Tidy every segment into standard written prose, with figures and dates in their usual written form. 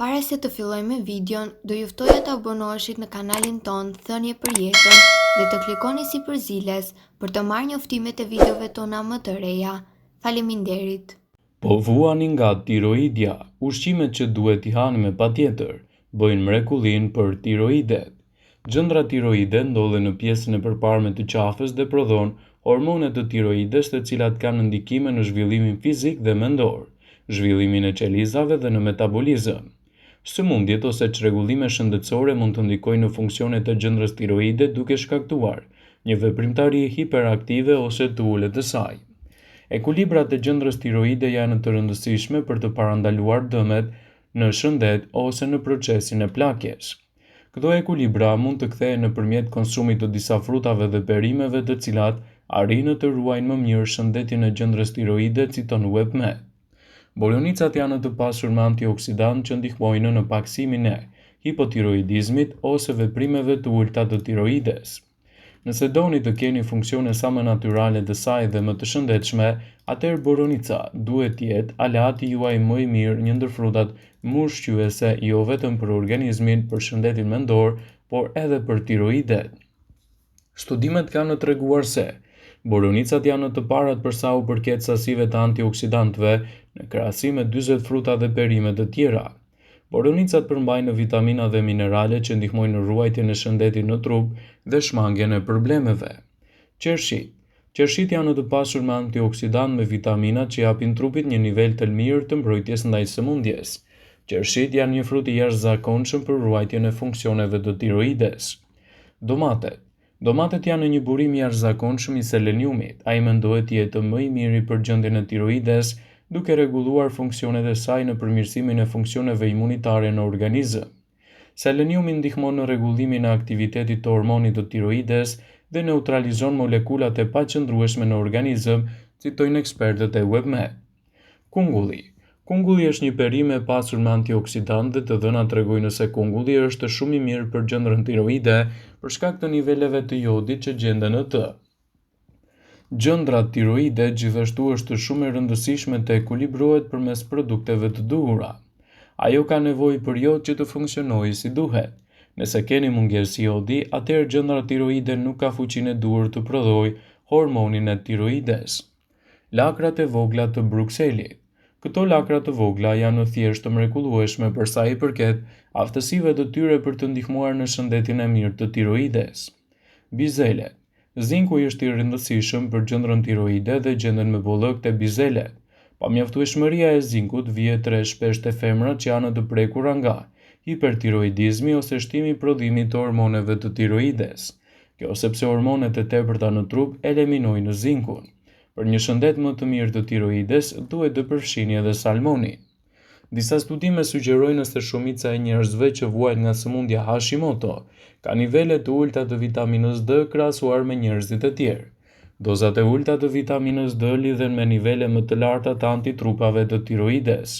Para se të fillojmë me videon, do ju ftoja të abonoheshit në kanalin tonë Thënie për Jetën dhe të klikoni sipër ziles për të marrë njoftimet e videove tona më të reja. Faleminderit! Po vuani nga tiroidja, ushqimet që duhet t'i hani me patjetër, bëjnë mrekullinë për tiroidet. Gjëndra tiroide ndodhet në pjesën e përparme të qafës dhe prodhon hormone të tiroides të cilat kanë ndikime në zhvillimin fizik dhe mendor, zhvillimin e qelizave dhe në metabolizëm. Sëmundjet ose çrregullime shëndetësore mund të ndikojnë në funksionet e gjëndrës tiroide duke shkaktuar një veprimtari hiperaktive ose të ulët të saj. Ekuilibrat e gjëndrës tiroide janë të rëndësishme për të parandaluar dëmet në shëndet ose në procesin e plakjes. Këto ekuilibra mund të kthehen nëpërmjet konsumit të disa frutave dhe perimeve të cilat arrijnë të ruajnë më mirë shëndetin e gjëndrës tiroide, citon WebMed. Boronicat janë të pasur me antioksidantë që ndihmojnë në pakësimin e hipotiroidizmit ose veprimeve të ulëta të tiroides. Nëse doni të keni funksione sa më natyrale të saj dhe më të shëndetshme, atëherë boronica duhet të jetë aleati juaj më i mirë, një ndër frutat më ushqyese jo vetëm për organizmin, për shëndetin mendor, por edhe për tiroidet. Studimet kanë treguar se boronicat janë të parat për sa u përket sasive të antioksidantëve në krahasim me 40 fruta dhe perime të tjera. Boronicat përmbajnë vitamina dhe minerale që ndihmojnë në ruajtjen e shëndetit në trup dhe shmangien e problemeve. Qershitë. Qershitë janë të pasur me antioksidantë me vitamina që japin trupit një nivel të mirë të mbrojtjes ndaj sëmundjes. Qershitë janë një frut i jashtëzakonshëm për ruajtjen e funksioneve të tiroides. Domatet. Domatet janë një burim i jashtëzakonshëm i seleniumit. Ai mendohet të jetë më i miri për gjendjen e tiroides, duke rregulluar funksionet e saj në përmirësimin e funksioneve imunitare në organizëm. Seleniumi ndihmon në rregullimin e aktivitetit të hormonit të tiroides dhe neutralizon molekulat e paqëndrueshme në organizëm, citojnë ekspertët e WebMed. Kungulli. Kungulli është një perime e pasur me antioksidantë dhe të dhënat tregojnë se kungulli është shumë i mirë për gjëndrën tiroide për shkak të niveleve të jodit që gjenden në të. Gjëndra tiroide gjithashtu është shumë e rëndësishme të ekuilibrohet përmes produkteve të duhura. Ajo ka nevojë për jod që të funksionojë si duhet. Nëse keni mungesë jodi, atëherë gjëndra tiroide nuk ka fuqinë e duhur të prodhojë hormonin e tiroides. Lakrat e vogla të Brukselit. Këto lakra të vogla janë thjesht të mrekullueshme për sa i përket aftësive të tyre për të ndihmuar në shëndetin e mirë të tiroides. Bizelet. Zinku është i rëndësishëm për gjëndrën tiroide dhe gjenden me bollëk te bizelet. Pamjaftueshmëria e zinkut vihet re shpesh te femrat që janë të prekura nga hipertiroidizmi ose shtimi i prodhimit të hormoneve të tiroides. Kjo sepse hormonet e tepërta në trup eliminojnë zinkun. Për një shëndet më të mirë të tiroides, duhet të përfshini edhe salmonin. Disa studime sugjerojnë se shumica e njerëzve që vuajnë nga sëmundja Hashimoto kanë nivele të ulëta të vitaminës D krahasuar me njerëzit e tjerë. Dozat e ulëta të vitaminës D lidhen me nivele më të larta të antitrupave të tiroides.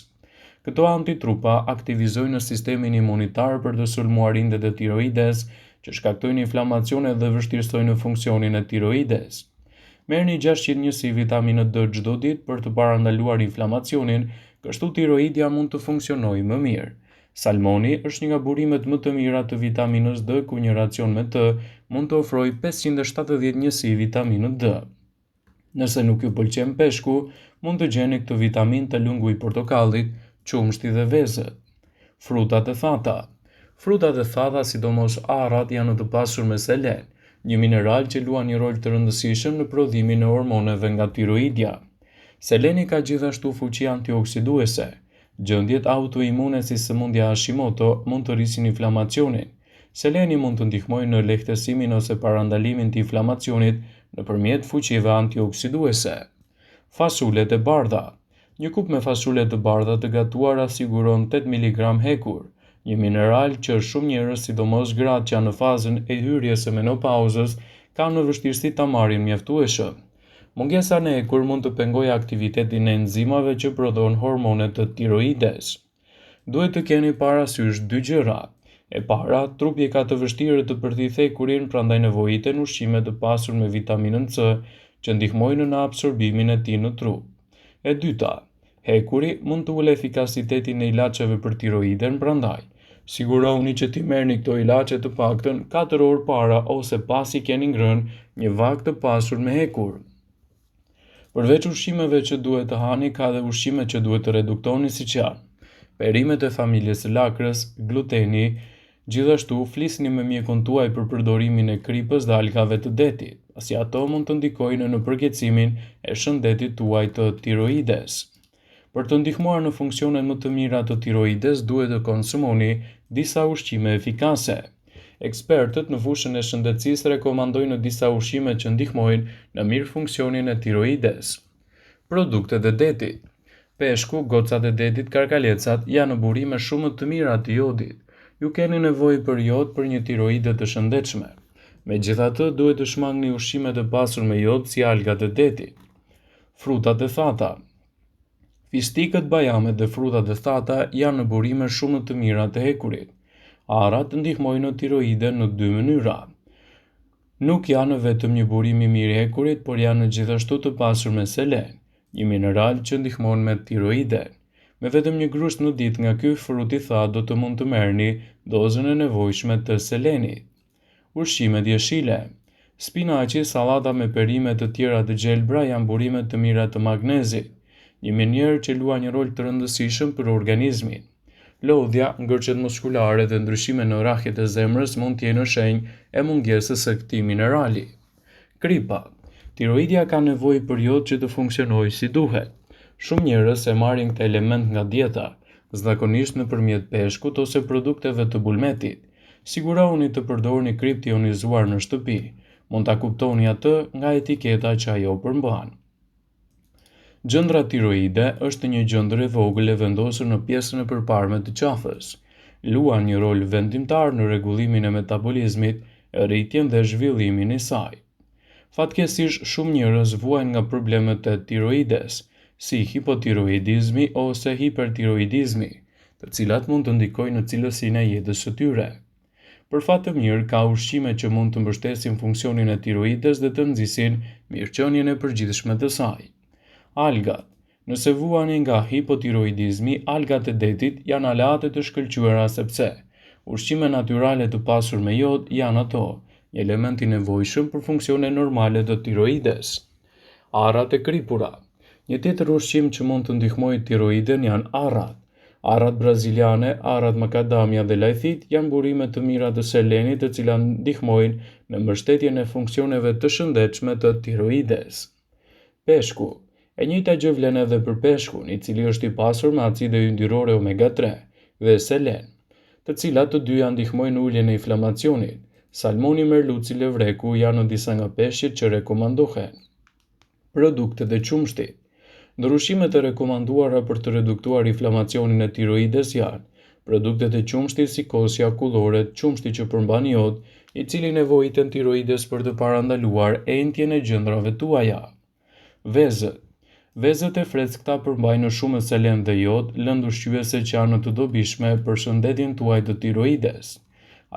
Këto antitrupa aktivizojnë sistemin imunitar për të sulmuar indet e tiroides, që shkaktojnë inflamacione dhe vështirësojnë funksionin e tiroides. Merrni 600 njësi vitaminë D çdo ditë për të parandaluar inflamacionin, kështu tiroidja mund të funksionojë më mirë. Salmoni është një nga burimet më të mira të vitaminës D, ku një racion me të mund të ofrojë 570 njësi vitaminë D. Nëse nuk ju pëlqen peshku, mund të gjeni këtë vitaminë te lëngu i portokallit, qumështi dhe vezët. Frutat e thata. Frutat e thata, sidomos arrat, janë të pasur me selen, një mineral që luan një rol të rëndësishëm në prodhimin e hormoneve nga tiroidja. Seleni ka gjithashtu fuqi antioksiduese. Gjendjet autoimune si sëmundja Hashimoto mund të rrisin inflamacionin, Seleni mund të ndihmojë në lehtësimin ose parandalimin të inflamacionit nëpërmjet fuqive antioksiduese. Fasulet e bardha. Një kupë me fasule të bardha të gatuara siguron 8 miligram hekur, një mineral që shumë njerëz, sidomos gratë që janë në fazën e hyrjes së menopauzës, kanë vështirësi ta marrin mjaftueshëm. Mungesa në hekur mund të pengojë aktivitetin e enzimave që prodhon hormone të tiroides. Duhet të keni parasysh dy gjëra. E para, trupi e ka të vështirë të përthithë hekurin, prandaj nevojiten ushqime të pasur me vitaminën C që ndihmojnë në absorbimin e tij në trup. E dyta, Hekuri mund të ulë efikasitetin e ilaçeve për tiroiden, prandaj sigurohuni që t'i merrni këto ilaçe të paktën 4 orë para ose pasi keni ngrënë një vakt të pasur me hekur. Përveç ushqimeve që duhet të hani, ka edhe ushqime që duhet të reduktoni siç janë perimet e familjes së lakrës, gluteni, Gjithashtu, flisni me mjekun tuaj për përdorimin e kripës dhe algave të detit, pasi ato mund të ndikojnë në përkeqësimin e shëndetit tuaj të tiroides. Për të ndihmuar në funksionet më të mira të tiroides, duhet të konsumoni disa ushqime efikase. Ekspertët në fushën e shëndetësisë rekomandojnë disa ushqime që ndihmojnë në mirëfunksionin e tiroides. Produktet e detit. Peshku, gocat e detit, karkalecat janë burime shumë të mira të jodit. Ju keni nevojë për jod për një tiroide të shëndetshme. Megjithatë, duhet të shmangni ushqimet e pasur me jod si algat e detit. Frutat e thata. Fistikët, bajamet dhe frutat e thata janë burime shumë të mira të hekurit. Arrat ndihmojnë në tiroide në dy mënyra. Nuk janë vetëm një burim i mirë i hekurit, por janë gjithashtu të pasur me selen, një mineral që ndihmon me tiroiden. Me vetëm një grusht në ditë nga ky frut i thatë do të mund të merrni dozën e nevojshme të selenit. Ushqimet jeshile. Spinaqi, sallata me perime të tjera të gjelbra janë burime të mira të magnezit, një minierë që luan një rol të rëndësishëm për organizmin. Lodhja, ngërçet muskulare dhe ndryshime në rrahjet e zemrës mund të jenë shenjë e mungesës së këtij minerali. Kripa. Tiroidja ka nevojë për jod që të funksionojë si duhet. Shumë njerëz e marrin këtë element nga dieta, zakonisht nëpërmjet peshkut ose produkteve të bulmetit. Sigurohuni të përdorni kripë të jonizuar në shtëpi. Mund ta kuptoni atë nga etiketa që ajo përmban. Gjëndra tiroide është një gjëndër e vogël e vendosur në pjesën e përparme të qafës. Luan një rol vendimtar në rregullimin e metabolizmit, rritjen dhe zhvillimin e saj. Fatkeqësisht, shumë njerëz vuajnë nga problemet e tiroides, si hipotiroidizmi ose hipertiroidizmi, të cilat mund të ndikojnë në cilësinë e jetës së tyre. Për fat të mirë, ka ushqime që mund të mbështesin funksionin e tiroides dhe të nxisin mirëqenien e përgjithshme të saj. Algat. Nëse vuani nga hipotiroidizmi, algat e detit janë aleate të shkëlqyera sepse ushqime natyrale të pasur me jod janë ato, një element i nevojshëm për funksione normale të tiroides. Arrat e kripura. Një tjetër ushqim që mund të ndihmojë tiroiden janë arrat. Arrat braziliane, arrat makadamia dhe lajthit janë burime të mira të selenit të cilat ndihmojnë në mbështetjen e funksioneve të shëndetshme të tiroides. Peshku. E njëjta gjë vlen edhe për peshkun, i cili është i pasur me acide yndyrore omega 3 dhe selen, të cilat të dyja ndihmojnë në uljen e inflamacionit. Salmoni, merluci, levreku janë disa nga peshqit që rekomandohen. Produktet e qumështit. Ndër ushqimet e rekomanduara për të reduktuar inflamacionin e tiroides janë produktet e qumështit si kosja, kulloret, qumështi që përmban jod, i cili nevojiten tiroides për të parandaluar enjtjen e gjëndrave tuaja. Vezët. Vezët e freskëta përmbajnë shumë selen dhe jod, lëndë ushqyese që janë të dobishme për shëndetin tuaj të tiroides.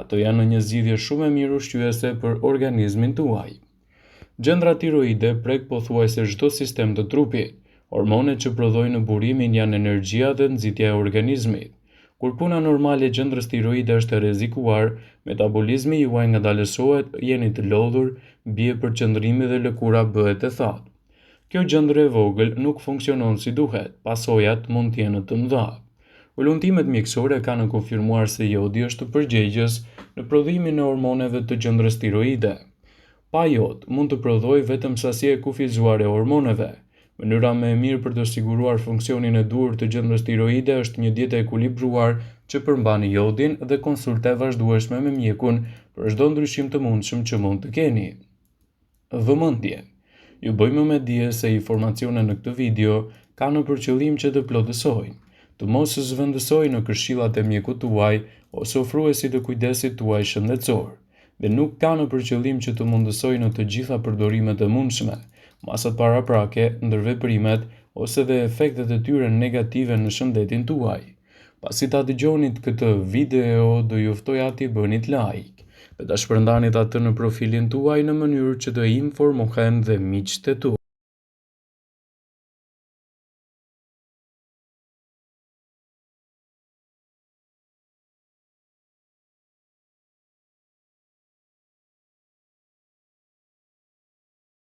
Ato janë një zgjidhje shumë e mirë ushqyese për organizmin tuaj. Gjëndra tiroide prek pothuajse çdo sistem të trupit. Hormonet që prodhojnë burimin janë energjia dhe nxitja e organizmit. Kur puna normale e gjëndrës tiroide është e rrezikuar, metabolizmi juaj ngadalësohet, jeni të lodhur, bie përqendrimi dhe lëkura bëhet e thatë. Kjo gjëndër e vogël nuk funksionon si duhet, pasojat mund të jenë të mëdha. Hulumtimet mjekësore kanë konfirmuar se jodi është përgjegjës në prodhimin e hormoneve të gjëndrës tiroide. Pa jod, mund të prodhojë vetëm sasi e kufizuar e hormoneve. Mënyra më e mirë për të siguruar funksionin e duhur të gjëndrës tiroide është një dietë e ekuilibruar që përmban jodin dhe konsulta e vazhdueshme me mjekun për çdo ndryshim të mundshëm që mund të keni. Vëmendje! Ju bëjmë me dije se informacionet në këtë video kanë për qëllim që të plotësojnë, të mos zëvendësojnë këshillat e mjekut tuaj ose ofruesit të kujdesit tuaj shëndetësor. Dhe nuk kanë për qëllim që të mundësojnë të gjitha përdorimet e mundshme, masat paraprake, ndërveprimet ose dhe efektet e tyre negative në shëndetin tuaj. Pasi ta dëgjonit këtë video, do ju ftoja t'i bënit like dhe ta shpërndanit atë në profilin tuaj në mënyrë që të informohen dhe miqtë e tu.